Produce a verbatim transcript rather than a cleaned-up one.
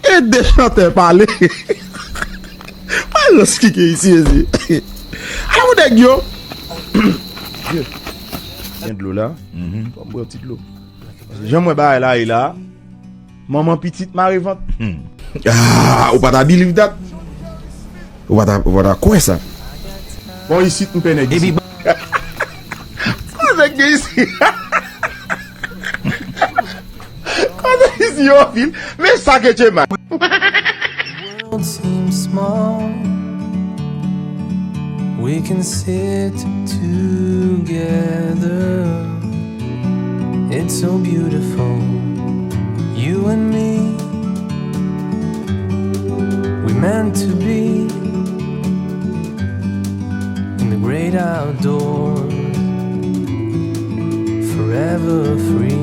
E de chantè pale. Pale nan spike isi, isi. Ala ou nèg yo. Gen dlo la. Fò m bwè yon ti dlo. Jan m wè bagay la ye la. Manman pitit mare vant. Ah, ou pa ta believe that. Ou pa ta, ou pa ta kwè sa. Bon, isit m pè nèg isit. Koze gen isi. Koze isi yo anpil. Men sa ke Chema. World seems small. We can sit together. It's so beautiful. You and me. We meant to be in the great outdoors. Forever free.